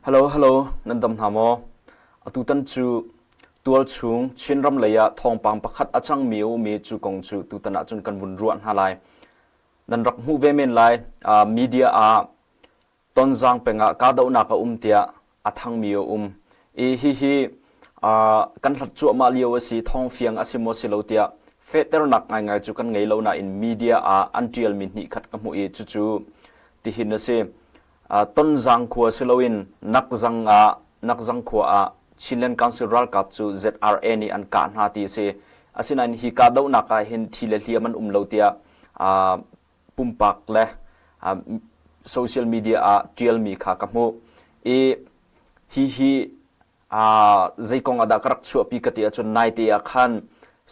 Hello, hello, nan dam hna maw? Atutan cu tualchung Chinram lei ah thawngpang pakhat a cangmi a um i cu kong cu tutan ahcun kan vun ruah hna lai. Nan rak hmuh ve men lai. Uh, media ah Tonzang peng ah kahdohnak a um tiah a thangmi a um. I hihi uh, kan hlat cuahmah lio a si, thawngfiang a si maw si lo tiah fehternak ngaingai cu kan ngei lo nain media ah an ṭialmi hnihkhat ka hmuh i cucu tihin a si. Uh, Tonzang khua si loin Nakzang ah Nakzang khua ah Chinland Council ralkap cu ZRA nih an kah hna ti a si. Asinain hi kahdohnak ah hin thi le hliam an um lo tiah uh, pumpak le social media ah ṭialmi kha ka hmuh. I hihi zei kong ah dah ka rak chuahpi ka ti ahcun naite ah khan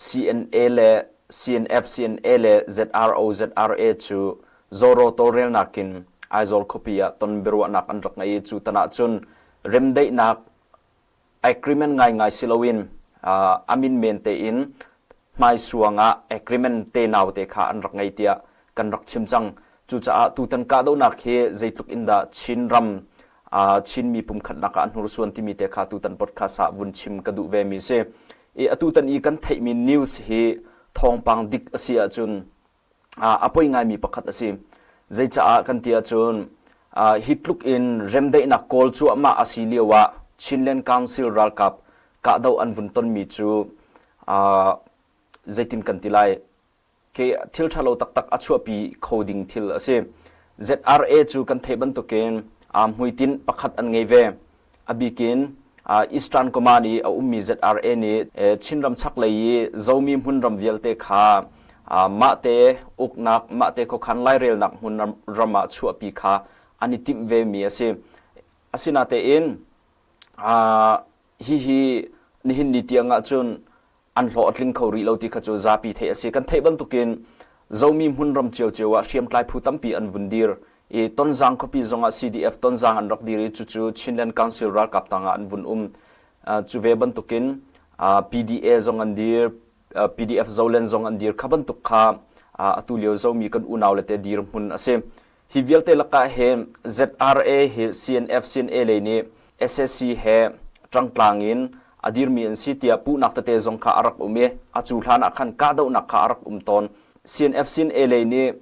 CNA le CNF, CNA le ZRO, ZRA cu Zoro tawlrelnak in Aizawl khuapi ah ton biaruahnak an rak ngei i cu tan ahcun remdaihnak agreement ngaingai si loin a min men tein hmaisuang ah agreement tenau te kha an rak ngei tiah kan rak chim cang. Cucaah tutan kahdohnak hi zeitluk in dah Chin ram Chinmi pumkhatnak ah an hnursuan timi te kha tutan podcast ah vun chim ka duh ve mi si. I atutan i kan theihmi news hi thawngpang dik a si ahcun a poi ngaimi pakhat a si. Zeicaah kan ti ahcun hi tluk in remdaihnak kawl cuahmah a si lio ah Chinland Council ralkap kahdoh an vun tonmi cu zeitin kan ti lai ke thil ṭha lo taktak a chuahpi kho ding thil a si. ZRA cu kan theih bantukin hmuitinh pakhat an ngei ve. A bikin Eastern Command i a ummi ZRA nih Chinram chaklei i Zomi hmunram vialte kha mahte uknak, mahte khuakhan lairelnak hmunram ah chuahpi kha an i timh vemi a si. Asinatein hihi nihin ni tiang ahcun an hlawh a tling kho rih lo ti kha cu zapi theih a si. Kan theih bantukin Zomi hmunram ciocio ah hriamtlai phu tampi an vun dir i Tonzang khuapi zongah CDF Tonzang an rak dir i cucu Chinland Council ralkap tangah an vun um. Cu ve bantukin PDA zong an dir, PDF Zoland zong an dir. Kha bantuk kha atu lio Zomi kan unau le te dirhmun a si. Hi vialte lakah hin ZRA hi CNF CNA lei nih SSC he ṭangtlang in a dirmi an si tiah puhnak tete zong kha a rak um i a cu hlan ah khan kahdohnak kha a rak um tawn. CNF CNA lei nih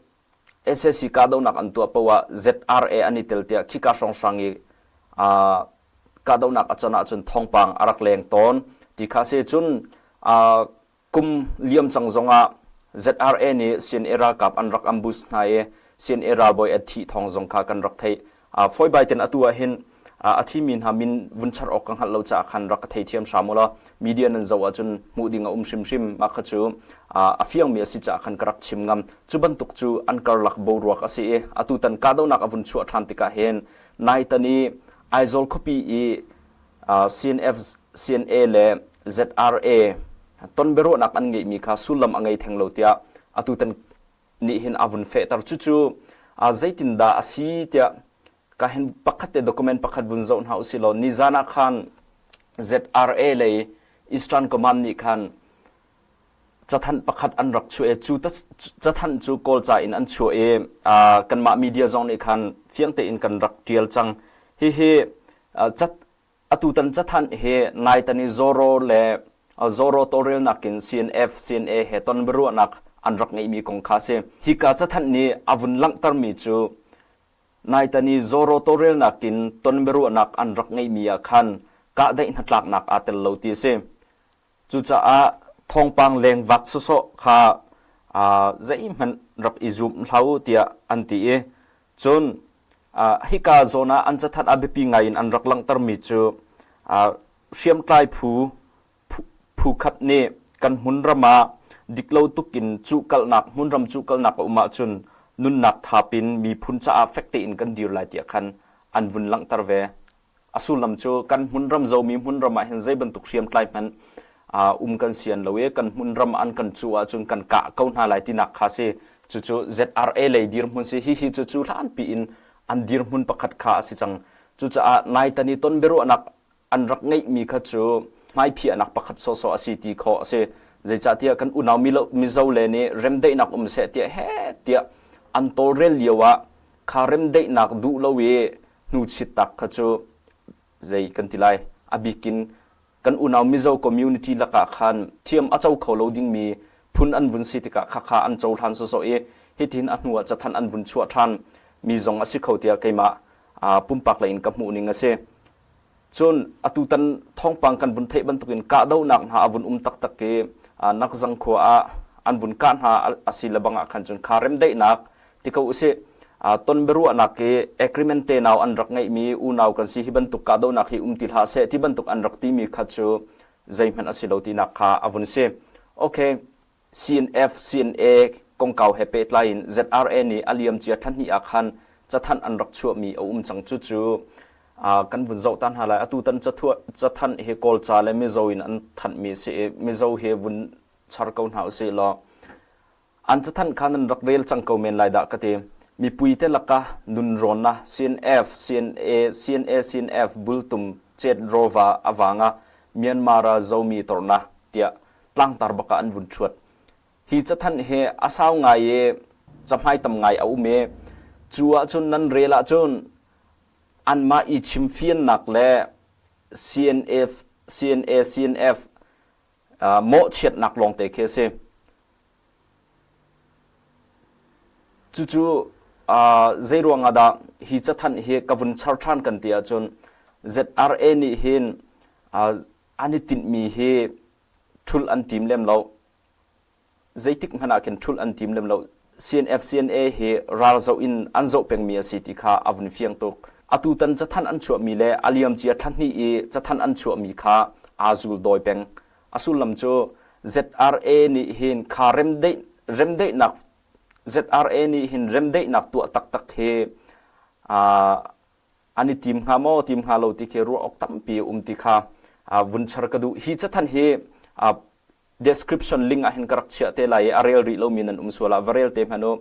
SSC kahdohnak an tuah paoh ah ZRA an i tel tiah khika hrawnghrang i kahdohnak a can ahcun thawngpang a rak leng tawn ti kha si. Cun Kum liam cang zongah ZRA nih CNA ralkap an rak ambush hna i CNA ralbawi a thih thawng zong kha kan rak theih. Fawibai ten atu ah hin a thimi hna min vun char awk ka hngalh lo caah khan rak ka theithiam hram u law media nan zoh ahcun hmuh ding a um hrimhrim. Mah kha cu a fiangmi a si caah khan ka rak chim ngam. Cu bantuk cu an karlak boruak a si i atutan kahdohnak a vun chuah ṭhan tikah hin naitan i Aizawl khuapi i CNF, CNA le ZRA ton biaruahnak an ngeihmi kha sullam a ngei theng lo tiah atutan nih hin a vun fehter. Cucu zeitindah a si tiah ka hin pakhat te document pakhat vun zoh hna usih law nizan ah khan ZRA lei Eastern Command nih khan cathanh pakhat an rak chuah i cu cathanh cu Kawlca in an chuah i kanmah media zong nih khan fiang tein kan rak ṭial cang. Hihi cat atutan cathanh hi naitan i Zoro le Zoro tawlrelnak in CNF, CNA he ton biaruahnak an rak ngeihmi kong kha a si. Hika cathanh nih a vun langhtermi cu naitan i Zoro tawlrelnak in ton biaruahnak an rak ngeihmi ah khan kahdaih hnatlaknak aa tel lo ti a si. Cucaah thawngpang lengvak sawsawh kha zeihmanh rak i zum hlah u tiah an ti i cun hika zawn ah an cathanh ah biapi ngai in an rak langhtermi cu hriamtlai phu phu khat nih kan hmunram ah diklo tuk in cuhkalhnak hmunram cuhkalhnak a um ahcun nunnak thap in miphun caah fek tein kan dir lai tiah khan an vun langhter ve. A sullam cu kan hmunram zomi hmunram ah hin zei bantuk hriamtlai hmanh um kan sian lo i kan hmunram an kan cuh ahcun kan kah ko hna lai tinak kha si. Cucu ZRA lei dirhmun si. Hihi cu cu hlanpi in an dirhmun pakhat kha a si cang. Cucaah naitan i ton biaruahnak an rak ngeihmi kha cu hmaiphiahnak pakhat sawhsawh a si ti khawh a si. Zeicahtiah kan unau Mizo le nih remdaihnak um seh tiah heh tiah an tawlrel lio ah kha remdaihnak duh lo i hnuchit tak kha cu Zei kan ti lai? A bikin kan unau Mizo community lakah khan thiam a co kho lo dingmi phun an vun si tikah khakha an cohlan sawsawh i hitin a hnu ah cathanh an vun chuah ṭhan mi zong a si kho tiah keimah pumpak lei in ka hmuh ning a si. Cun atutan thawngpang kan vun theih bantukin kahdohnak hna a vun um taktak i Nakzang khua ah an vun kah hna a si lebang ah khan cun kha remdaihnak ti ko usih ton biaruahnak i agreement te nau an rak ngeihmi unau kan si hi bantuk kahdohnak hi um ti hlah seh ti bantuk an rak timi kha cu zeihmanh a si lo tinak kha a vun si. Okay, CNF, CNA kongkau he pehtlai in ZRA nih a liamcia thla hnih ah khan cathanh an rak chuahmi a um cang. Cucu kan vun zoh ta hna lai. Atu tan cathanh hi Kawlca le Mizo in an thanhmi a si i Mizo hi vun char ko hna usih law an cathanh kha nan rak rel cang ko men lai dah ka ti. Mipui te laka nunrawnnak CNF, CNA, CNA, CNF bultum cet rawva awanga Myanmar ah Zomi tornak tiah tlangtar bak ah an vun ṭhuat. Hi cathanh hi a sau ngai i cahmai tam ngai a um i cu ahcun nan rel ahcun anmah i chimfiannak le CNF, CNA, CNF uh, mawhchiatnak lawngte khi a si. Cucu uh, zei ruang ah dah hi cathanh hi ka vun char ṭhan kan ti ahcun ZRA nih hin uh, an i tinhmi hi ṭhulh an tim lem lo. Zeitik hmanh ah khin ṭhulh an tim lem lo. CNF CNA hi ral zoh in an zoh pengmi a si ti kha a vun fiang tuk. Atutan cathanh an chuahmi le a liamcia thla hnih i cathanh an chuahmi kha aa zul dawi peng. A sullam cu ZRA nih hin kha remdeih remdeihnak ZRA nih hin remdeihnak tuah taktak hi aa an i tim hnga maw tim hnga lo ti khi ruah awk tampi a um ti kha vun char ka duh. Hi cathanh hi description link ah hin ka rak chiah te lai i a rel rih lomi nan um sual ah va rel te hmanh u.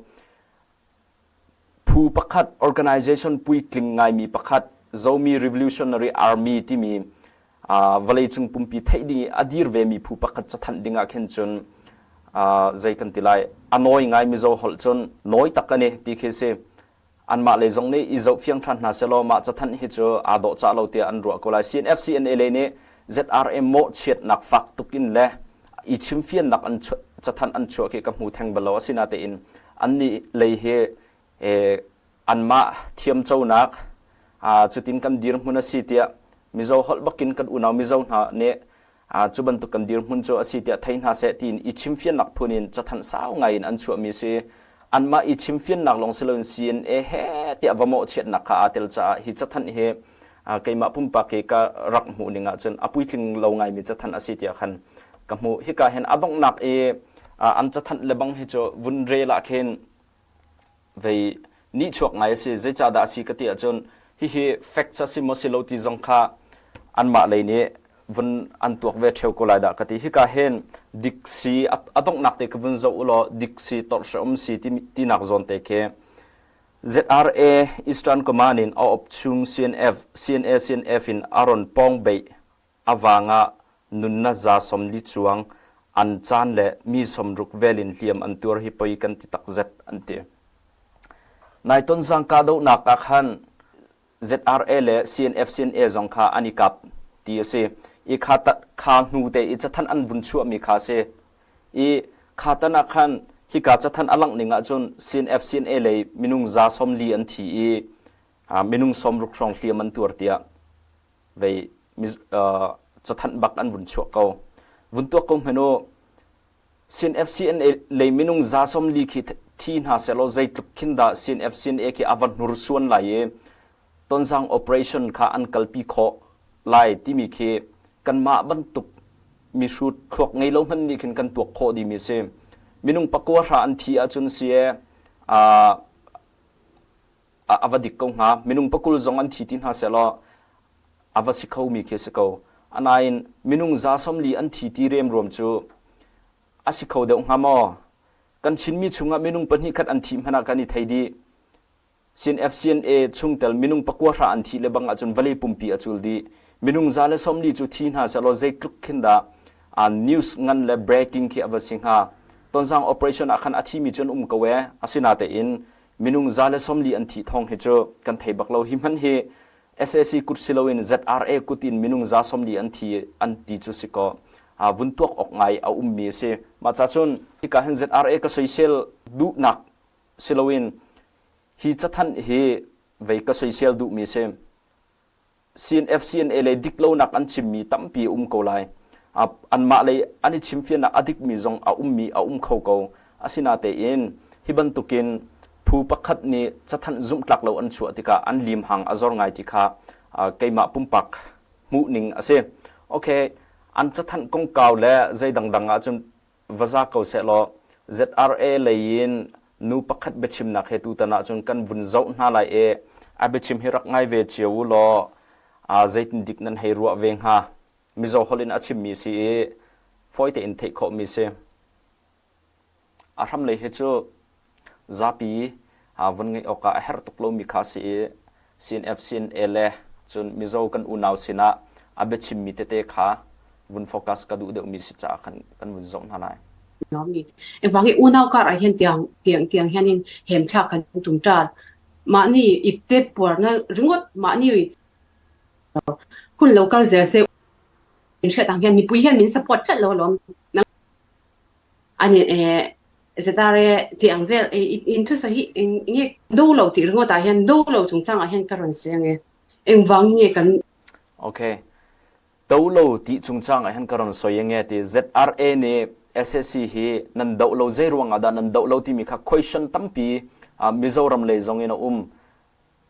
Phu pakhat organization puitling ngaimi pakhat Zomi Revolutionary Army timi vawleicung pumpi theih ding i a dir vemi phu pakhat cathanh ding ah khin cun zei kan ti lai a nawi ngai Mizo holh cun nawi tak ani ti khi si. Anmah lei zong nih i zohfiang ṭhan hna sehlaw mah cathanh hi cu aa dawhcah lo tiah an ruah ko lai. CNFCNA lei nih ZRA mawhchiatnak fak tuk in le i chimfiannak an cathanh an chuah khi ka hmu theng bal lo. Asinain annih lei hi anmah thiamconak cutin kan dirhmun a si tiah Mizo holh bakin kan unau Mizo hna nih cu bantuk kan dirhmun cu a si tiah thei hna seh tiin i chimfiannak phun in cathanh sau ngai in an chuahmi a si. Anmah i chimfiannak lawng si loin CNA he tiah va mawhchiatnak kha aa tel caah hi cathanh hi keimah pumpak i ka rak hmuh ning ahcun a puitling lo ngaimi cathanh a si tiah khan ka hmuh. Hika hin a donghnak i an cathanh le bang hi cu vun rel ah khin vei nihchuak ngai a si. Zeicahdah a si ka ti ahcun hihi facts a si maw si lo ti zong kha anmah lei nih vun an tuak ve ṭheo ko lai dah ka ti. Hika hin dik si a donghnak te ka vun zoh u law dik si torhhreum si tinak zawn te khi ZRA Eastern Command in a op chung CNF CNA CNF in a ron pawng beih Avang ah nunnak za 40 cuang an caan le mi 60 vel in hliam an tuar hi poi kan ti takzet an ti. Nai Tonzang kahdohnak ah khan ZRA le CNF CNA zong kha an i kap ti a si. I kha, kha hnu te i cathanh an vun chuahmi kha a si. I kha tan ah khan hika cathanh a langh ning ahcun CNF CNA lei minung za 40 an thi i minung 60 hrawng hliam an tuar tiah vei cathanh bak an vun chuah ko. Vun tuak ko hmanh u, CNFCNA lei minung za 40 khi thi hna sehlaw zeitluk khin dah CNFCNA khi a va hnursuan lai i Tonzang operation kha an kalpi khawh lai timi khi kanmah bantuk mihrut thluak ngei lo hmanh nih khin kan tuak khawh dimi a si. Minung pakua hra an thi ahcun si e a va dik ko hnga. Minung pakul zong an thi ti hna sehlaw a va si khomi khi a si ko. Anain minung za 40 an thi ti remruam cu a si kho deuh hnga maw? Kan Chinmi chungah minung pahnih khat an thih hmanh ah kan i thei dih. CNFCNA chungtel minung pakua hra an thih le bang ahcun vawlei pumpi a cul dih. Minung za le 40 cu thi hna sehlaw zeitluk khin dah news ngan le breaking khi a va si hnga. Tonzang operation ah khan a thimi cu an um ko ee. Asinatein minung za le 40 an thih thawng hi cu kan thei bak lo. Hi hmanh hi SAC kut si loin ZRA kut in minung 40 an thi an ti cu si kaw vun tuak awk ngai a ummi a si. Mah ca cun hika hin ZRA ka soisel duhnak si loin hi cathanh hi vei ka soisel duhmi si. CNF CNA lei dik lonak an chimmi tampi a um ko lai. Anmah lei an i chimfiannak a dikmi zong a ummi a um kho ko. Asinatein hi bantukin phu pakhat nih cathanh zumhtlak lo an chuah tikah an limhang a zor ngai ti kha keimah pumpak hmuhning a si. Okay, an cathanh kongkau le zei dangdang ahcun va za ko sehlaw ZRA lei in nu pakhat biachimnak he tutan ahcun kan vun zoh hna lai i a biachim hi rak ngai ve cio u law zeitin dik nan hei ruah ve hnga. Mizo holh in a chimmi si i fawi tein theih khawhmi si. A hramlei hi cu zapi vun ngeih awkah a herh tuk lomi kha a si i CNF CNA le cun Mizo kan unau sinah a biachimmi tete kha vun focus ka duh deuhmi si caah khan kan vun zoh hna lai. Mi engvang i unau kar ah hian tiang tiang tiang hian in hem thlak kan tum ṭan. Mahni ipte puarna ringawt mahni hun lo kal zel se in hriat ang hian mipui hian min support tlat lo alawm. Ani ZRA tih ang vel in thusawi hi eng nge do lo tih ringawt ah hian do lo chungchang ah hian ka rawn sawi ange engvang nge kan Okay. Do lo tih chungchang ah hian ka rawn sawi ange ti ZRA nih SSC hi nan do lo zei ruang ah dah nan do lo timi kha question tampi Mizoram lei zong in a um.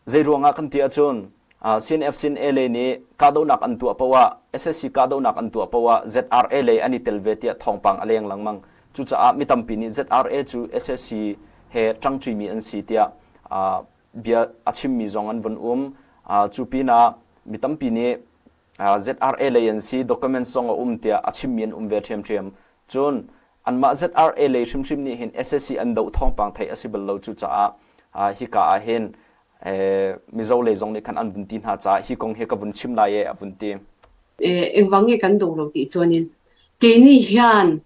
Zeiruangah kan ti ahcun CNF CNA lei nih kahdohnak an tuah poah ah SSC kahdohnak an tuah poah ah ZRA lei an i tel ve tiah thawngpang a leng lengmang. Cucaah mi tampi nih ZRA cu SSC he ṭangṭimi an si tiah bia a chimmi zong an vun um. Cu pinah mi tampi nih ZRA lei an si, documents zong a um tiah a chimmi an um ve ṭhiamṭhiam. Cun anmah ZRA lei hrimhrim nih hin SSC an doh thawngpang theih a si bal lo cucaah hika ah hin Mizo lei zong nih khan an vun ti hna caah hi kong hi ka vun chim lai e a vun ti. Engvang nge kan do lo ti chuanin keini hian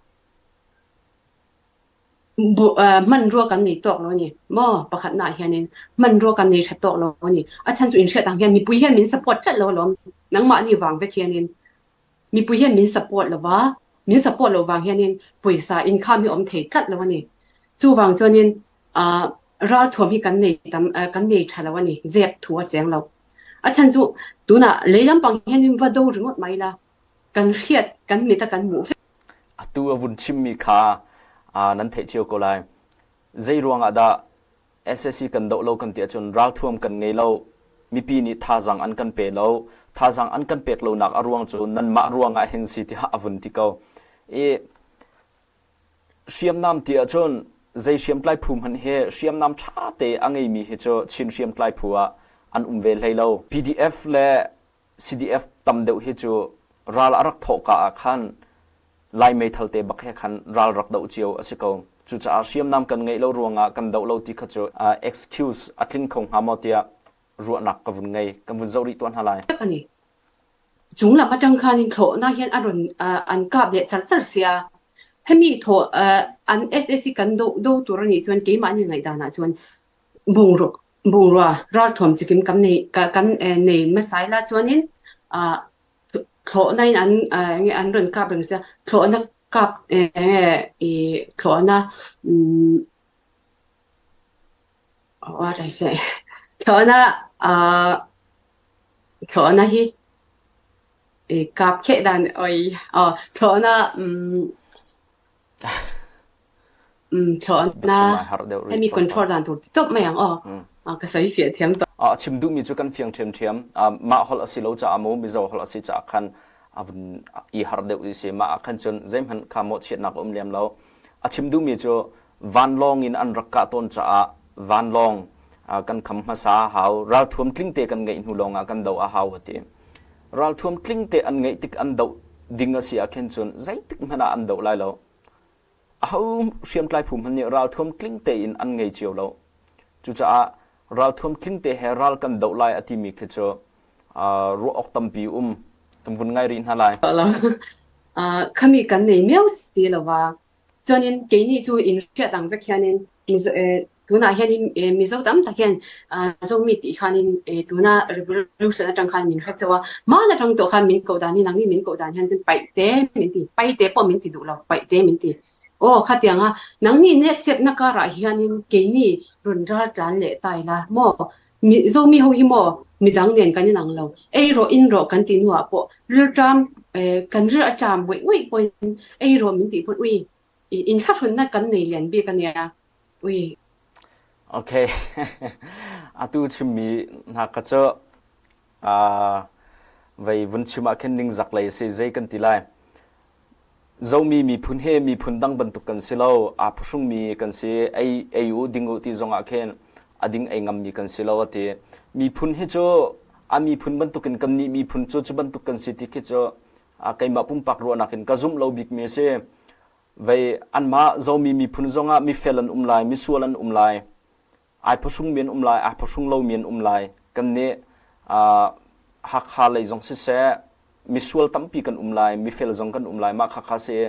Hmanrua kan nei tawk lo a ni maw? Pakhatnak hianin hmanrua kan nei ṭha tawk lo a ni. A chhan cu in hriat ang hian mipui hian min support tlat lo alawm. Nangmah nih vang vek hianin mipui hian min support lo va, min support lo vang hianin pawisa income hi a awm thei tlat lo a ni. Chuvang chuanin ralthuam hi kan nei tam kan nei ṭha lo a ni. Zep thu a cheng lo. A chhan chu tunah lei lampang hianin va do ringawt mai la, kan hriat kan mit a kan hmuh vek. Atu a vun chimmi kha nan theih cio ko lai. Zei ruangah dah SSC kan doh lo kan ti ahcun ralthuam kan ngei lo, mipi nih thazaang an kan pe lo, thazaang an kan pek lonak a ruang cu nanmah ruangah hin si tiah a vun ti ko. I hriamnam ti ahcun zei hriamtlai phu hmanh hi hriamnam ṭha te a ngeimi hi cu Chin hriamtlai phu ah an um ve hlei lo. PDF le CDF tam deuh hi cu ral a rak thawhka ah khan Lai meithal te bak he khan ral rak doh cio a si ko. Cucaah hriamnam kan ngeih lo ruangah kan doh lo ti kha cu excuse a tling kho hnga maw tiah ruahnak ka vun ngei. Kan vun zoh rih tuah hna lai. Ani. Chunglam atang khan in thlawhna hian a rawn an kap leh char char sia. Hemi thaw an SAC kan do do tur ani chuan keimah ni ngaihdan ah chuan bungruk Bungrua ralthuam chikim kan nei kan nei hmasa ila chuanin ah thlawhna in an enge an rawn kap reng sia thlawhna kap enge ih thlawhna umm what I say thlawhna ah thlawhna hi ih kap kheh dan oi aw thlawhna umm Thlawhna hemi control dan tur ti tawp mai ang aw. Ka sawi fiah thiam tawh. A chim duhmi cu kan fiang ṭhiamṭhiam. Mah holh a si lo caah mu Mizo holh a si caah khan a vun i har deuh i si. Mah ah khan cun zeihmanh kha mawhchiatnak a um lem lo. A chim duhmi cu vanlawng in an rak kah tawn caah vanlawng kan kham hmasa a hau. Ralthuam tlingte kan ngeih hnu lawngah kan doh a hau a ti. Ralthuam tlingte an ngeih tik an doh ding a si ah khin cun zeitik hmanh ah an doh lai lo. Aho hriamtlai phu hmanh nih ralthuam tling tein an ngei cio lo. Cucaah ralthuam tling te he ral kan doh lai a timi khi cu ruah awk tampi um. Kan vun ngai rih hna lai. Khami kan nei miau si lova. Chuanin keini chu in hriat ang vek hianin Mizo. Tunah hianin Mizo tam tak hian Zomi tih khanin tuna revolution atang khan min hre chauh a, hmaan atang tawh khan min koh dan hi nangni min koh dan hian chuan paihte min ti, paite pawh min ti duh lo, paihte min ti. Aw khatiang a, nangni nek chepna karah hianin keini rawn ral tlan leh ta ila maw? Zomi ho hi maw midang nen kan inang lo, ei rawh in rawh kan tih hnuah pawh rilṭam kan ril a ṭam ngawih ngawih pawhin ei rawh min tih pawn ui inthlahrunna kan nei lian bik a nia. Ui. Okay. Atu chimmi hna kha cu vei vun chim ah khin ningzak lei si zei kan ti lai. Zomi miphun he miphun dang bantuk kan si lo. Aa phuhrungmi kan si. Ei ei u ding u ti zong ah khin a ding ei ngammi kan si lo a ti. Miphun hi cu a miphun bantukin kan nih miphun cu cu bantuk kan si ti khi cu keimah pumpak ruahnak in ka zumh lo bikmi a si. Vei anmah Zomi miphun zongah mifel an um lai, misual an um lai, ai phuhrungmi an um lai, ai phuhrung lomi an um lai. Kan nih uh, Hakha lei zong siseh, misual tampi kan um lai, mifel zong kan um lai. Mah khakha si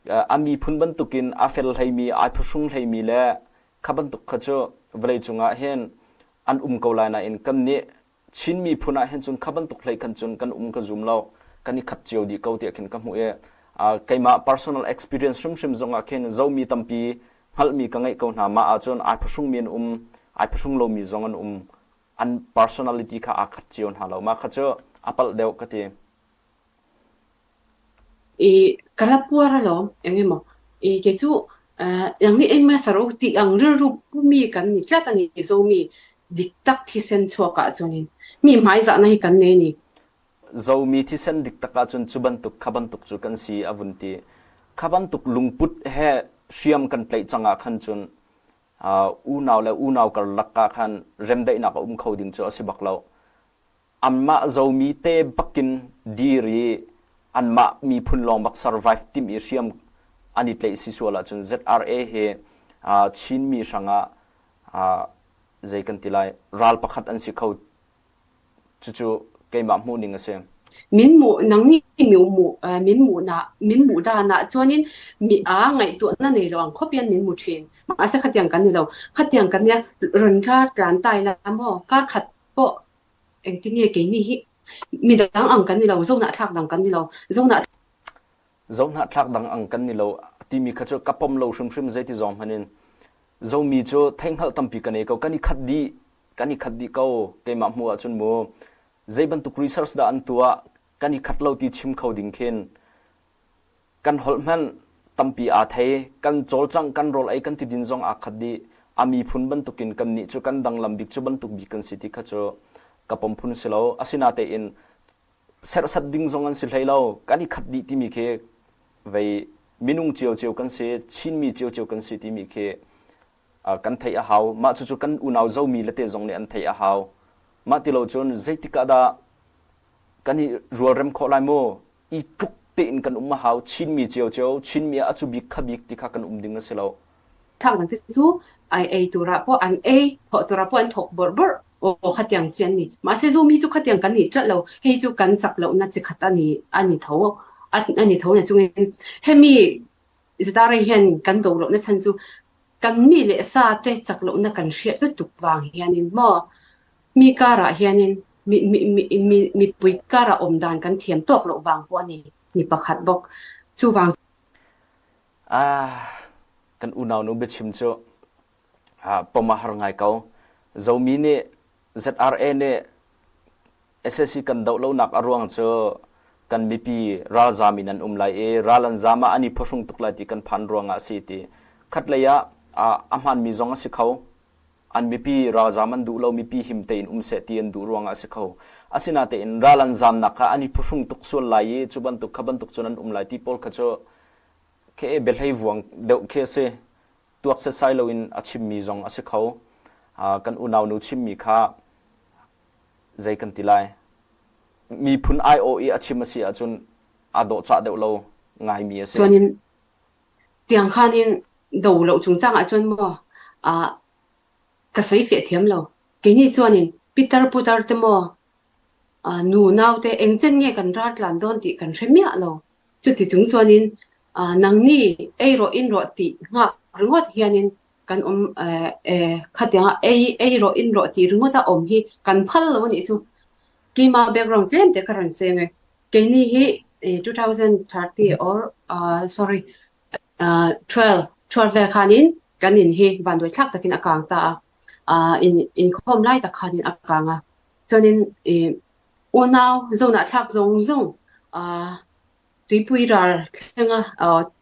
a miphun bantukin a fel hleimi, ai phuhrung hleimi le kha bantuk kha cu vawlei cungah hin an um ko lai nain kan nih Chin miphun ah hin cun kha bantuk hlei khan cun kan um ka zum lo kan i khat cio dih ko tiah khin ka hmuh i keimah personal experience hrimhrim zong ah khin zomi tampi hngalhmi ka ngeih ko hna mah ahcun ai phuhrungmi an um ai phuhrung lomi zong an um an personality kha aa khat cio hna lo mah kha cu a palh deuh ka ti I ka la puar alawm eng emaw i kei chu nang nih engmah sar u tih ang rilru pumi kan ni tlat a ni Zomi dik tak thisen chuak ah chuanin mi hmaizahna hi kan nei ni. Zomi thisen dik tak ahcun cu bantuk kha bantuk cu kan si a vun ti. Kha bantuk lungput he hriam kan tlaih cang ah khan cun unau le unau karlak ah khan remdaihnak a um kho ding cu a si bak lo. Anmah Zomi te bakin dir i anmah miphun lawng bak survive tim i hriam an i tlaih si sual ahcun ZRA hi Chinmi hrangah zei kan ti lai ral pakhat an si kho cucu keimah hmuhning a si. Min mu nang nih mi mu min mu na min mu da na chuanin mi a ngaihtuahna nei lo ang khawp hian min mu thin mahse khatiang kan ni lo khatiang kan nia run ra tlan tai la maw kar khat pawh Engtin nge keini hi midang ang kan ni lo, zohnahthlak dang kan ni lo, zohnah Zohnahthlak dang ang kan ni lo timi kha cu ka pom lo hrimhrim zeiti zong hmanh in Zomi cu theihhngalh tampi kan ei ko kan i khat dih kan i khat dih ko keimah hmuh ahcun mu zei bantuk research dah an tuah kan i khat lo ti chim kho ding khin Kan holh hmanh tampi aa thei. Kan cawlcangh, kan rawl ei, kan tidin zong aa khat dih. A miphun bantukin kannih cu kan danglam bik cu bantuk bik kan si ti kha cu ka pom phun si lo. Asinatein serhsat ding zong an si hlei lo. Kan i khat dih timi khi vei minung ciocio kan si, Chinmi ciocio kan si timi khi kan theih a hau. Mah cucu kan unau Zomi le te zong nih an theih a hau. Mah ti lo cun zeitik ah dah kan i rualrem khawh lai mu? I tluk tein kan um a hau Chinmi ciocio Chinmi ah a cu bik kha bik ti kha kan um ding a si lo. Thang dang cu ai ei tura pawh an ei thawh tura pawh an thawk bawrh bawrh aw khatiang chi an ni mahse zomi cu khatiang kan ni tlat lo hei cu kan chak lo na chi khat ani ani tho ani tho na chungin hemi zatare hian kan do lo na chan chu kan mi le sa te chak lo na kan hriat lutuk wang hianin maw Mi karah hianin mi, mi, mi, mi, mipui karah awm dan kan thiam tawk loh vang pawh a ni, ni pakhat bawk. Chuvang Ah, kan unau nu biachim cu ah, pom a har ngai ko. Zomi nih ZRA nih SAC kan doh lonak a ruang cu kan mipi ralzam in an um lai i ral an zam ah an i phuhrung tuk lai ti kan phan ruangah a si ti. Khatlei ah a hmaanmi zong a si kho. An mipi ralzam an duh lo, mipi him tein um seh ti an duh ruangah a si kho. Asinatein ral an zamnak kha an i phuhrung tuk sual lai i cu bantuk kha bantuk cun an um lai ti pawl kha cu khi biahlei vuang deuh khi a si. Tuak setsai loin a chimmi zong a si kho. Kan unau nu chimmi kha zei kan ti lai. Miphun aiawh i a chim a si ahcun aa dawhcah deuh lo ngaimi a si. Chuanin Tiang khan in do lo chungchang ahcun maw ah ka soi feh thiam lo. Kei nih cun in pitar putar te maw ah nu nau te engcen nge kan raltlan dawn ti kan hre miah lo. Cuti chung cun in ah nang nih ei rawh in rawh ti hngak ringawt hian in. Kan um khatianga ei ei rawh in rawh tih ringawt a awm hi kan phal lo anih chu. Keimah background tlem te ka rawn seng e. Keini hi 2030 or sorry 12 12 vel khanin kan in hi vanduai thlak takin a kang ta a. In inkhawm lai tak khanin a kang a. Chuanin unau zonah thlak zawng zawng Tuipui ral thlenga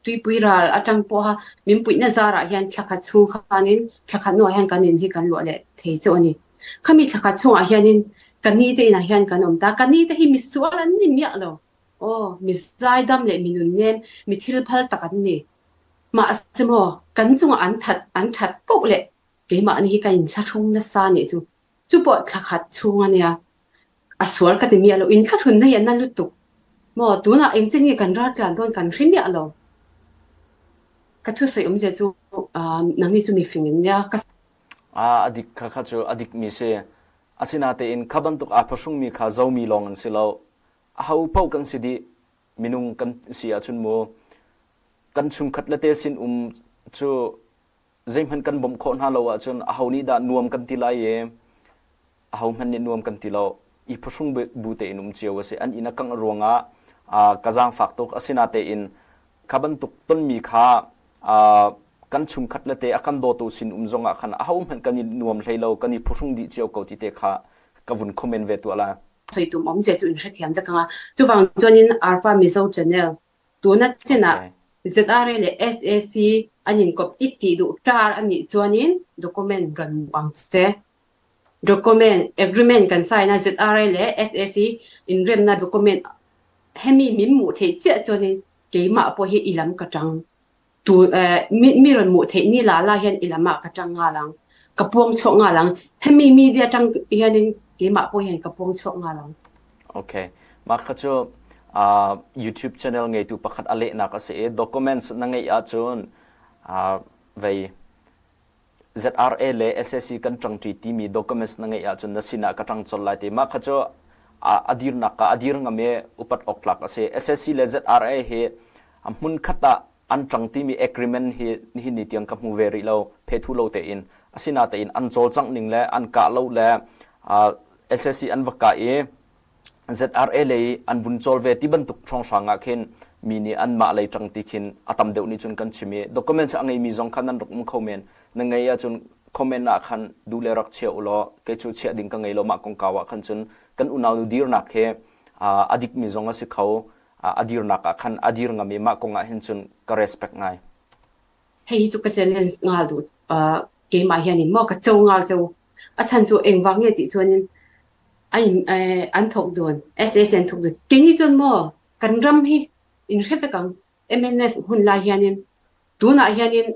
tuipui ral atang pawha min puihna zarah hian thla khat chhung khanin thla khat hnuah hian kan in hi kan luah leh thei chauh a ni. Khami thla khat chhungah hianin ka ni te inah hian kan awm ta. Ka ni te hi mi sual an ni miah lo. Aw, mi zaidam leh mi nunnem, mi thil phal tak an ni. Mahse maw, kan chungah an that an that poh leh keimahni hi ka inthlahrung nasa nih chu. Chu pawh thla khat chhung a nia. A sual ka ti miah lo. Inthlahrunna hi a na lutuk. Maw, tunah eng che nge kan raltlan dawn kan hre miah lo. Ka thusawi awmzia chu nangni chu mifing in nia. Ka. A dik kha kha cu a dik mi si. Asinatein kha bantuk aa phuhrungmi kha Zomi lawng an si lo. Aho paoh kan si dih. Minung kan si ahcun mu kan chungkhat le te sin um cu zeihmanh kan bawmh khawh hna lo ahcun aho nih dah nuam kan ti lai i ahohmanh nih nuam kan ti lo. I phuhrung bu tein um cio a si. An inn a kangh ruangah ka zaangfak tuk. Asinatein kha bantuk tonmi kha kan chungkhat le te a kan dawtu sin um zongah khan ahohmanh kan i nuam hlei lo, kan i phuhrung dih cio ko ti te kha ka vun comment ve tuah la. Soi tum awm zia chu in hrethiam vek anga. Chuvang chuanin Arpa Mizo Channel Tuna chinah ZRA leh sac an inkawp i tih duh tar a nih chuanin document rawn hmuh ang che. Document, agreement kan sign a, ZRA leh sac inremna document hemi min hmuh theih chiah chuanin keimah pawh hi i lam ka tang. Tu mi rawn hmuh theih ni la la hian i lamah ka tang nghal ang. Ka puang chhuak nghal ang. Hemi media tang hianin keimah pawh hian ka puang chhuak nghal ang. Okay. Mah kha cu uh, YouTube channel ngeitu pakhat a lehnak a si i documents na ngeih ahcun uh, vei ZRA le SAC kan ṭangṭi timi documents na ngeih ahcun na sinah ka ṭang colh lai ti. Mah kha cu a dirnak ka a dir ngam i upat awk tlak a si. SAC le ZRA hi a hmun khat ah an ṭang timi agreement hi nihin ni tiang ka hmu ve rih lo phethu lo tein. Asinatein an cawlcangh ning le an kah lo le SAC an va kah i ZRA lei an vun cawl ve ti bantuk hrawnghrang ah khin mi nih anmah lei ṭang ti khin a tam deuh nih cun kan chim i documents a ngeimi zong kha nan rak um kho men. Na ngei ahcun comment ah khan duh le rak chia u law kei cu chiah ding ka ngei lo mah kongkau ah khan cun kan unau nu dirnak hi a dikmi zong a si kho a dirnak ah khan a dir ngam i mah kong ah hin cun ka respect ngai. Hei hi cu ka challenge ngal duh keimah hian in maw ka co ngal co a chan cu engvang nge ti chuan in an thawk dun SAC an thawk dun keini chuan maw kan ram hi in hre vek ang MNF hun lai hianin tunah hianin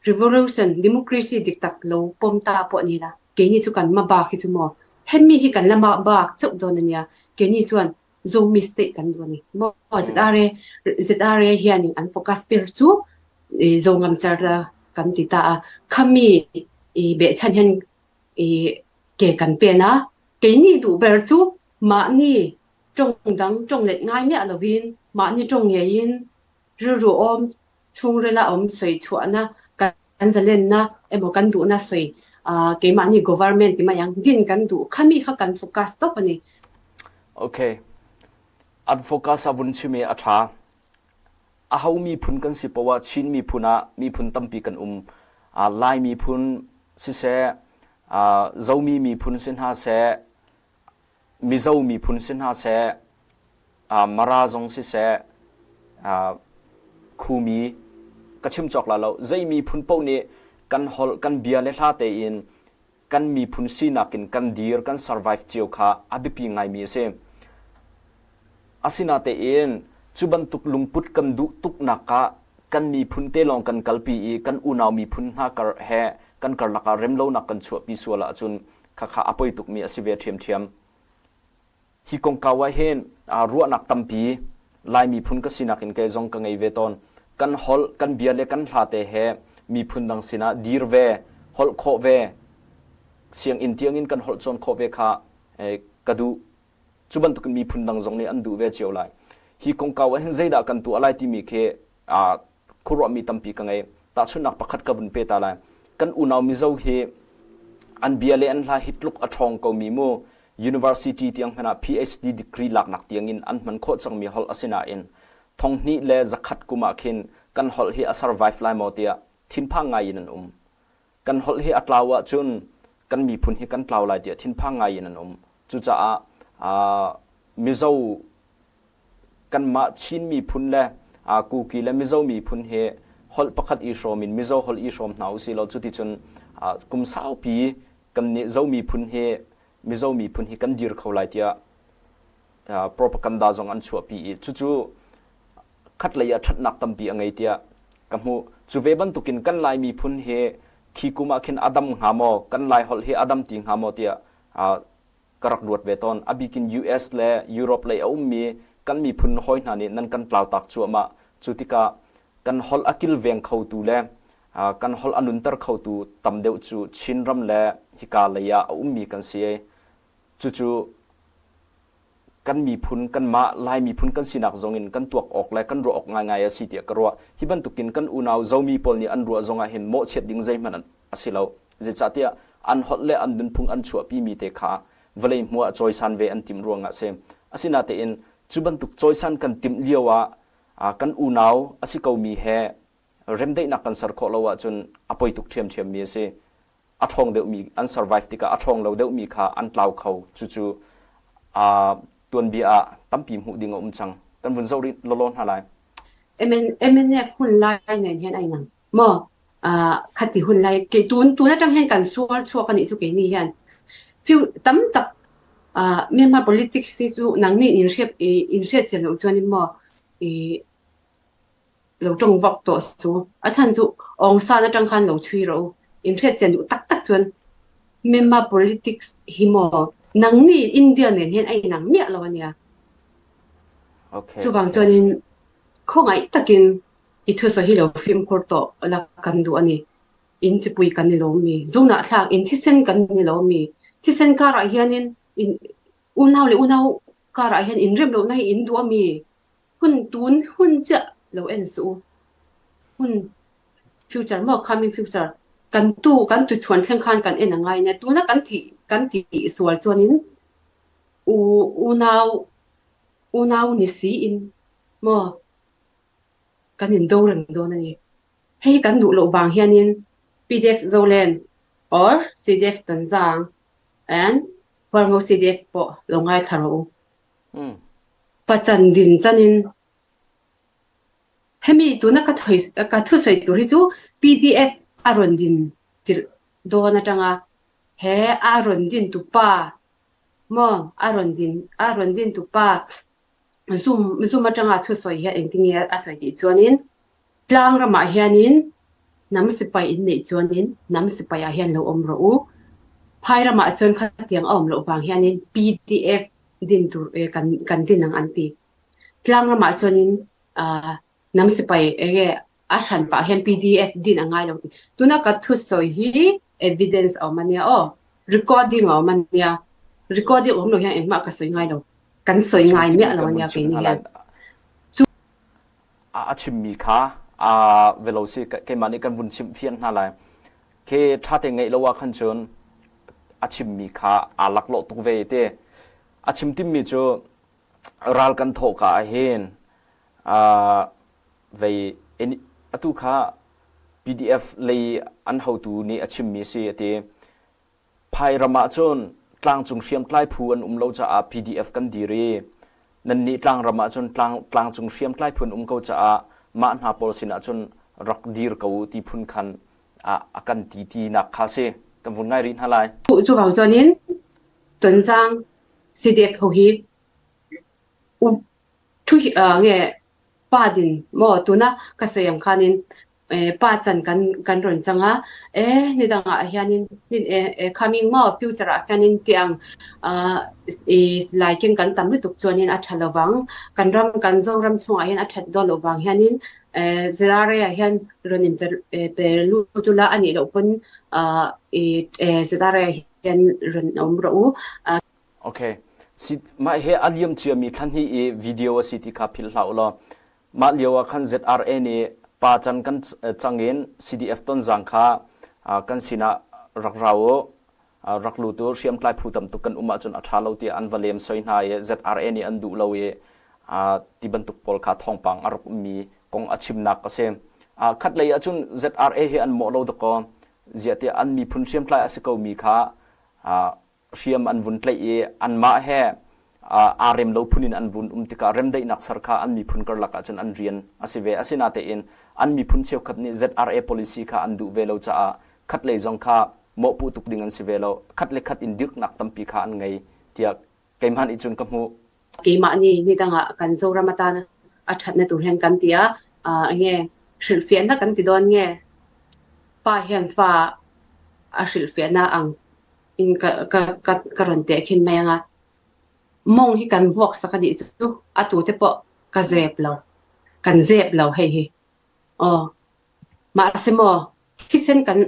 revolution democracy dik tak lo pawm ta pawh ni la keini chu kan ma bak hi chu maw hemi hi kan la ma bak chauh dawn ania keini chuan Zomi state kan duh ani maw ZRA ZRA hianin an focus ber chu Zongam char kan ti ta a khami i behchan hian i ke kan pen a keini duh ber chu mahni tawng dang tawng let ngai miah lovin mahni tawng ngeiin rilru awm chhungrila awm sawi chhuahna kan zalenna emaw kan duhna sawi keimahni government ti mai ang din kan duh khami kha kan focus tawp ani. Okay. An focus a vun chim i a tha. Aho miphun kan si poah Chin miphun ah miphun tampi kan um. Lai miphun siseh, Zomi miphun si hna seh, Mizo miphun si hna seh, Mara zong siseh, Khumi ka chim cawk la lo. Zei miphun paoh nih kan holh, kan bia le hla tein kan miphun sinak in kan dir, kan survive cio kha a biapi ngaimi a si. Asinatein cu bantuk lungput kan duh tuknak ah kan miphun te lawng kan kalpi i kan unau miphun hna kar he kan karlak ah remlonak kan chuahpi sual ahcun khakha a poi tukmi a si ve ṭhiamṭhiam. Hi kongkau ah hin ruahnak tampi Lai miphun ka sinak in kei zong ka ngei ve tawn. Kan holh, kan bia le kan hla te he miphun dang sinah dir ve, holh khawh ve, sianginn tiangin kan holh cawn khawh ve kha ka duh. Cu bantukin miphun dang zong nih an duh ve cio lai. Hi kongkau ah hin zeidah kan tuah lai timi khi khuaruahmi tampi ka ngei. Tahchunhnak pakhat ka vun pe ta lai. Kan unau Mizo hi an bia le an hla hi tluk a ṭhawng komi mu university tiang hmanh ah PhD degree laknak tiangin an hman khawh cangmi holh a si nain thonghnih le zakhat kum ah khin kan holh hi a survive lai maw tiah thinphang ngai in an um. Kan holh hi a tlau ahcun kan miphun hi kan tlau lai tiah thinphang ngai in an um. Cucaah Mizo kanmah Chin miphun le Kuki le Mizo miphun hi holh pakhat i hrawm in Mizo holh i hrawm hna usih law cuticun kum saupi kannih Zo miphun hi Mizo miphun hi kan dir kho lai tiah propaganda zong an chuahpi i cucu khatlei ah ṭhatnak tampi a ngei tiah ka hmuh. Cu ve bantukin kan Lai miphun hi khi kum ah khin a dam hnga maw, kan Lai holh hi a dam ti hnga maw tiah ka rak ruat ve tawn. A bikin US le Europe lei a ummi kan miphun hawi hna nih nan kan tlautak cuahmah. Cu tikah kan holh a kilveng khotu le kan holh a nunter khotu tam deuh cu Chinram le hika lei ah a ummi kan si. Cucu kan miphun kanmah Lai miphun kan sinak zong in kan tuak awk le kan ruah awk ngaingai a si tiah ka ruah. Hi bantukin kan unau Zomi pawl nih an ruah zong ah hin mawhchiat ding zeihmanh a si lo. Zeicahtiah an holh le an nunphung an chuahpimi te kha vawlei hmuh ah cawisan ve an timh ruangah a si. Asinatein cu bantuk cawisan kan timh lio ah kan unau a si komi he remdaihnak kan ser khawh lo ahcun a poi tuk ṭhiamṭhiammi a si. A ṭhawng deuhmi an survive tikah a ṭhawng lo deuhmi kha an tlau kho. Cucu tuanbia ah tampi hmuh ding a um cang. Kan vun zoh rih lawlaw hna lai. MNF hun lai nen hian ai nang. Maw khati hun lai ke tun tun atang hian kan sual chuak ani chu keini hian few tam tak Myanmar politics hi chu nang ni in hriat in hriat chian lo chuan in maw i lo tong vak to su a chan chu Aung San atang khan lo chui ro in hriat chian duh tak tak chuan Myanmar politics hi maw nang ni India nen hian ai nang miah lo ania Okay. Chu bang chuan in khongai takin I thusawi hi lo fimkhur tawh la kan duh a ni. In chipui kan ni lo mi? Zunahthlak in thisen kan ni lo mi? Thisen karah hianin in unau leh unau karah hian inrem lohna hi in duh a mi? Hun tun hun chiah lo en suh u. Hun future maw coming future kan tu kan tuchhuan thleng khan kan en a ngai nia. Tuna kan thih kan tih sual chuanin u unau unau ni si in maw Kan in do reng dawn a ni. Hei kan duh loh vang hianin PDF Zolen or CDF Tonzang and Hualngo CDF pawh lo ngaithla rawh u. Pachan din chanin hemi tuna ka ka thusawi tur hi chu PDF a rawn din tirh dawn atanga he a rawn din tupa maw a rawn din a rawn din tupa Zum zum atanga thusawi hian engtin nge a sawi tih chuanin tlang ramah hianin hnam sipai in neih chuanin hnam sipai ah hian lo awm rawh u. Phai ramah chuan khatiang a awm loh vang hianin PDF din tur kan kan din ang an ti. Tlang ramah chuanin ah hnam sipai enge a hran pah hian PDF din a ngai lo ti. Tuna ka thusawi hi evidence a awm a nia aw. Recording a awm a nia. Recording awm lo hian engmah ka sawi ngai lo. Kan sawi ngai miah lo a nia keini hian. Chu a chimmi kha a velo si keimah nih kan vun chimh fian hna lai. Ke ṭha te ngeih lo ah khan cun a chimmi kha aa laklawh tuk ve te. A chim timmi cu ral kan thawh ka ah hin vei atu kha PDF lei an hotu nih a chimmi si a ti. Phai ram ah cun tlangcung hriamtlai phu an um lo caah PDF kan dir i nannih tlangram ah cun tlang, tlangcung hriamtlai phu an um ko caah mah hna pawl sinah cun rak dir ko u ti phun khan a, a kan ti tinak kha si. Kan vun ngai rih hna lai. Cu bang chuan in Tonzang CDF ho hi Thu hi nge pa din maw tuna ka sawi ang khanin pa chan kan kan rawn chang a, e nidang ah hianin coming maw future ah hianin tiang i silai keng kan tam lutuk chuanin a tha lovang kan ram kan Zoram chungah hian a that dawn loh vang hianin ZRA ah hian rawn in pe lut ula anih loh pawn i ZRA ah hian rawn awm rawh u. Okay. Si, mah he a liam ciami thla hnih i video a si ti kha philh hlah u law. Mah lio ah khan ZRA nih Pa can kan cang in CDF Tonzang kha kan sinah rak ra u. Rak lut u hriamtlai phu tam tuk kan um ahcun a ṭha lo tiah an va lem soi hna i ZRA nih an duh lo i ti bantuk pawl kha thawngpang a rak ummi kong a chimnak a si. Khatlei ahcun ZRA hi an mawh lo dakaw ziah tiah an miphun hriamtlai a si komi kha hriam an vun tlaih i anmah he aa rem lo phun in an vun um tikah remdaihnak ser kha an miphun karlak ahcun an rian a si ve. Asinatein an miphun cheukhat nih ZRA policy kha an duh ve lo caah khatlei zong kha mawhpuh tuk ding an si ve lo. Khat le khat in dirhnak tampi kha an ngei tiah keimah nih cun ka hmuh. Keimah nih nidang ah kan Zoram atan a ṭhatnak tur hian kan ti a, nge hrilhfiahnak kan ti dawn nge pa hian fa a hrilhfiahnak ang in ka ka ka ka rawn teh khin mai anga mawng hi kan vuak sak a nih chu a tu te pawh ka zep lo kan zep lo hei hi aw mahse maw thisen kan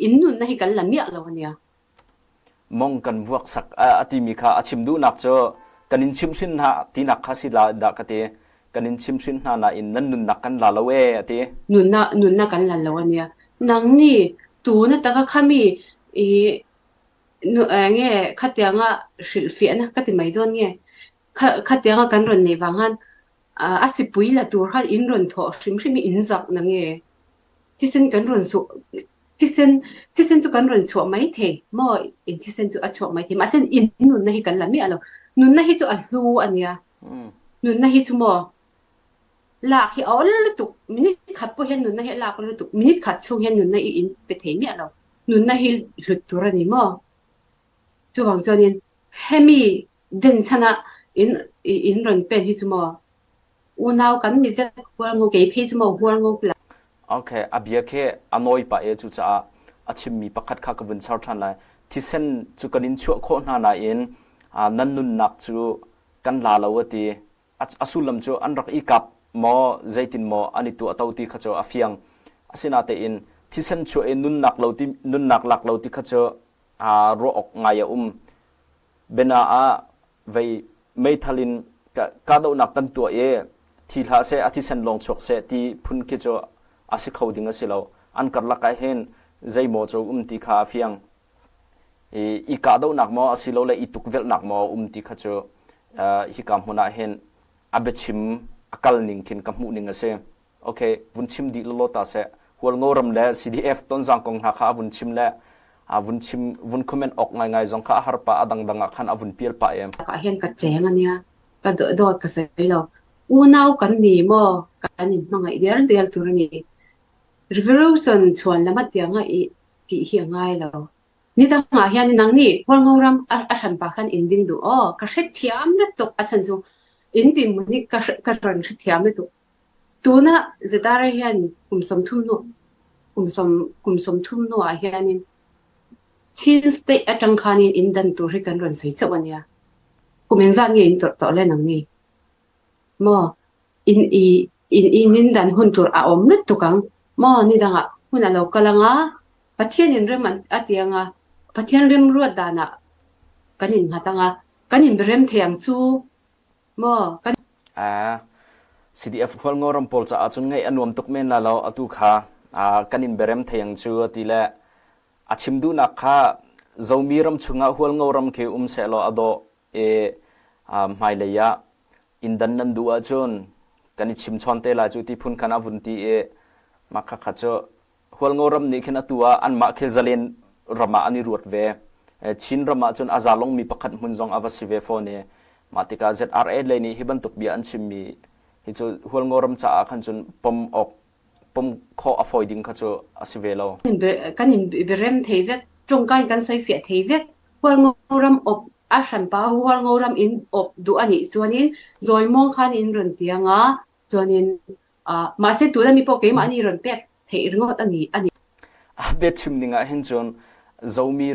in nunna hi kan la miah lo ania Mong kan vuak sak a timi kha a chim duhnak cu kan in chimhhrin hna tinak kha si la dah ka ti kan in chimhhrin hna nain nan nunnak kan la lo ee a ti. Nunnak nunnak kan la lo ania. Nang nih tu na taka khami i nu nge khatianga hrilhfiahna ka ti mai dawn nge khatianga kan rawn nei wang han a sipui la tur khan in rawn thawh hrim hrim hi in zak na nge thisen kan rawn su thisen thisen chu kan rawn chhuah mai thei maw in thisen chu a chhuak mai thei mahse in nunna hi kan la miah lo nunna hi chu a hlu ania nunna hi chu maw lak hi a awl lutuk minute khat pawh hian nunna hi a lak lutuk minute khat chhung hian nunna i in pe thei miah lo nunna hi hlut tur a ni maw chuvang chuanin hemi den chhana in in rawn pen hi chu maw unau kan ni vek hualngo kei phei chu maw hualngo pla Okay, a bia khi a nawi pah e cucaah a chimmi pakhat kha ka vun char ṭhan lai. Thisen cu kan in chuah khawh hna nain nan nunnak cu kan la lo a ti. A sullam cu an rak i kap maw zeitin maw an i tuah to ti kha cu a fiang. Asinatein thisen chuah i nunnak lo ti nunnak lak lo ti kha cu ruah awk ngai a um. Biana ah vei meithal in kahdohnak kan tuah i thi hlah seh a thisen lawng chuak seh ti phun khi cu a si kho ding a si lo an karlak ah hin zeimaw cu um ti kha a fiang i i kahdohnak maw asilole i tukvelhnak maw um ti kha cu hika hmun ah hin a biachim a kal ning khin ka hmuh ning a si Okay, vun chim dih lawlaw ta seh. Hualngo ram le CDF Tonzang kong hna kha a vun chim le a vun chim vun comment awk ngaingai zong kha a har pah a dangdang ah khan a vun pial pah em. Ka hian ka cheng ania ka dawt ka sawi lo unau kan ni maw kan in hmangaih dial dial tur ani revolution chuan lama tianga i tih hi a ngai lo nidang ah hian nang nih Hualngo ram a hranpa khan in ding duh aw ka hrethiam lutuk a chan chu in ti mun hi ka ka ron hrethiam lutuk Tuna Zetara hian kum 30 hnu kum sawm kum 30 hnuah hianin Chin State atang khanin in dan tur hi kan rawn sawi chauh ania. Kum engzat nge in tawrh tawh le nang ni? Maw in i in in in dan hun tur a awm lutuk ang. Maw ni dangah hun a lo kal anga Pathian in rem a ti anga Pathian remruat danah kan in nghat anga kan in rem thei ang chu Maw kan CDF Hualngo ram pawl caah cun ngaih a nuam tuk men la lo atu kha kan in berem thei ang cu ti le a chim duhnak kha Zomi ram chungah Hualngo ram khi um sehlaw a dawh i hmailei ah inn dan nan duh ahcun kan i chim chawn te lai cu ti phun khan a vun ti i mah kha kha cu Hualngo ram nih khin atu ah anmah khi zalen ram ah an i ruat ve. Chin ram ah cun a zalongmi pakhat hmun zong a va si ve fawn i mah tikah ZRA lei nih hi bantuk bia an chimmi hi cu Hualngo ram caah khan cun pom awk pom khawh a fawi ding kha cu a si ve lo. Kan in biarem thei vek, ṭawngka in kan soifiah thei vek. Hualngo ram op a hranpa Hualngo ram in op duh anih chuanin zawimawng khan in run tiang a chuanin mahse tuna mi pawh keimah nih rawn pek theih ringawt ani ani. A biachim ning ah hin cun Zomi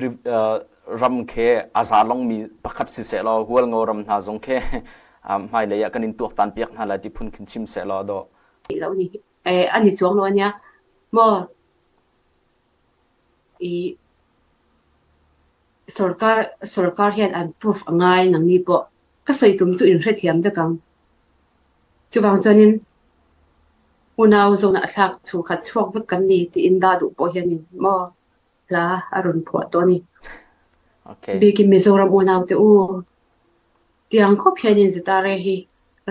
ram khi a za longmi pakhat si seh law Hualngo ram hna zong khi hmailei ah kan in tuaktan piak hna lai ti phun khin chim seh law dawh. Lo ni ani chuang lo ania maw i sarkar sarkar hian an proof angai nang ni pawh ka soi tum chu in hrethiam vek ang. Chuvang chuanin. Unau zawn ah thlak chungkhat chuak vek kan ni tiin dah duh pawh hian in maw hla a run phuah tawn i. Okay. Bikin Mizoram unau te u tiang khop hian in zitare hi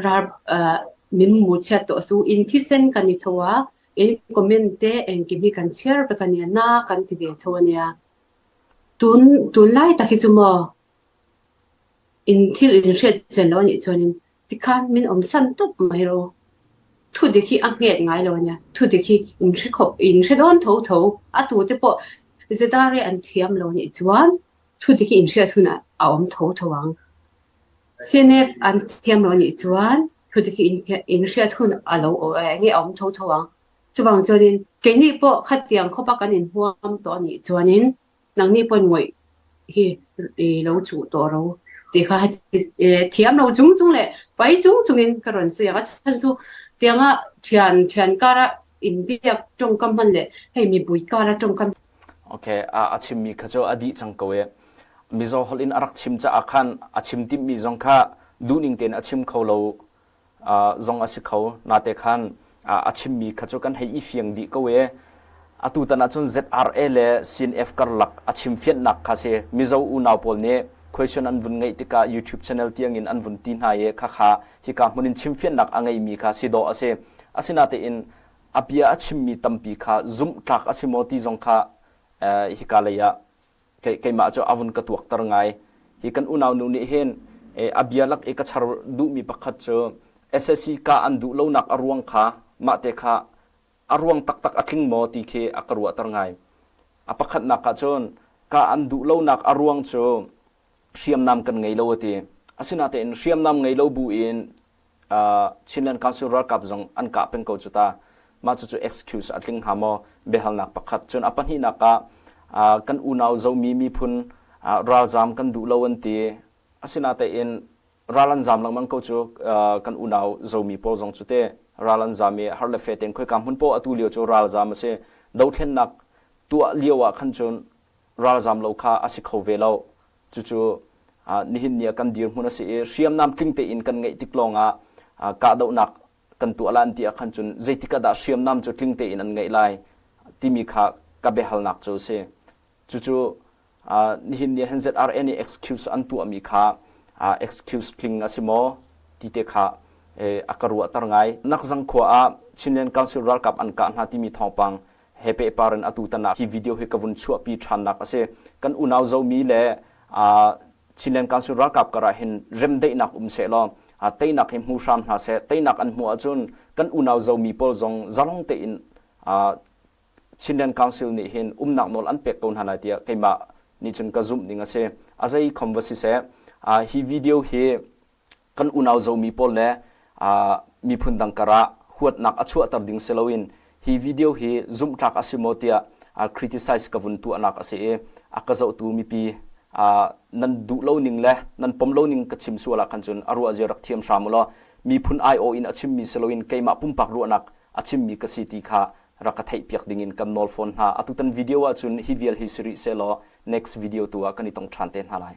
ral uh, min mu chiat to su in thisen kan i thoa in comment te engkim hi kan chhiar vek ania na kan ti ve tho ania tun tun lai tak hi chu maw in thil in hriat chian lo anih chuanin tikhan min awm san tawp mai rawh u. Thudik hi a nghet ngai lo ania, thudik hi in hre khawp in hre dawn tho tho a tute pawh ZRA an thiam lo anih chuan thudik hi in hriat hunah a awm tho tho ang. CNF an thiam lo anih chuan thudik hi in hriat hun a lo enge a awm tho tho ang. Chuvang chuanin keini pawh khatiang khawpa kan inhuam tawh anih chuanin Nangni pawhin ngawih hi i lo chuh tawh ro tih kha thiam lo chung chung leh pai chung chungin ka rawn sawi ang. A chhan chu tianga thian thian kara inbiak tawngkam hman leh hei mipui kara tawngkam Okay, a a chimmi kha cu a dih cang ko e. Mizo holh in a rak chim caah khan a chim timhmi zong kha duhning tein a chim kho lo zong a si kho. Nate khan a chimmi kha cu kan hei i fiang dih ko e. Atu tan ahcun ZRA le CNF karlak a chimfianhnak kha si. Mizo unau pawl nih question an vun ngeih tikah YouTube channel tiangin an vun ti hna i khakha hika hmun in chimfianhnak a ngeimi kha si dawh a si. Asinatein a bia a chimmi tampi kha zumhtlak a si maw ti zong kha hika lei ah keimah cu a vun ka tuakter ngai. Hi kan unau nu nih hin a bia lak i ka char duhmi pakhat cu SSC ka an duh lonak a ruang kha mah te kha a ruang taktak a tling maw ti khi a ka ruahter ngai. A pakhatnak ah cun ka an duh lonak a ruang cu hriamnam kan ngei lo a ti. Asinatein hriamnam ngei lo bu in Chinland Council ralkap zong an kah peng ko cu ta. Mah cucu excuse a tling hnga maw? Biahalnak pakhat. Cun a pahnihnak ah kan unau Zomi miphun ralzam kan duh lo an ti. Asinatein ral an zam lengmang ko cu kan unau Zomi pawl zong cu te ral an zam i har le fe tein khoika hmun poah atu lio cu ralzam a si. Dothlennak tuah lio ah khan cun ralzam lo kha a si kho ve lo. Cucu nihin ni ah kan dirhmun a si i hriamnam tling tein kan ngeih tik lawngah kahdohnak kan tuah lai an ti ah khan cun zeitik ah dah hriamnam cu tling tein an ngeih lai timi kha ka biahalnak cu a si. Cucu nihin ni ah hin ZRA nih excuse an tuahmi kha excuse tling a si maw ti te kha a ka ruahter ngai. Nakzang khua ah Chinland Council ralkap an kah hna timi thawngpang he pehpar in atu tan ah hi video hi ka vun chuahpi ṭhannak a si. Kan unau Zomi le Chinland Council ralkap karah hin remdaihnak um seh law teinak hi hmu hram hna seh. Teinak an hmuh ahcun kan unau Zomi pawl zong zalong tein Chinland Council nih hin umnak nawl an pek ko hna lai tiah keimah nih cun ka zumh ning a si. A zei khom va si seh, hi video hi kan unau Zomi pawl le miphun dang karah huatnak a chuahter ding si loin hi video hi zumhtlak a si maw tiah criticize ka vun tuahnak a si i a ka zohtu mipi nan duh lo ning le nan pom lo ning ka chim sual ah khan cun a ruah zia rak thiam hram u law miphun aiawh in a chimmi si loin keimah pumpak ruahnak a chimmi ka si ti kha rak ka theihpiak ding in kan nawl fawn hna. Atutan video ah cun hi vial hi si rih sehlaw next video tu ah kan i tong ṭhan te hna lai.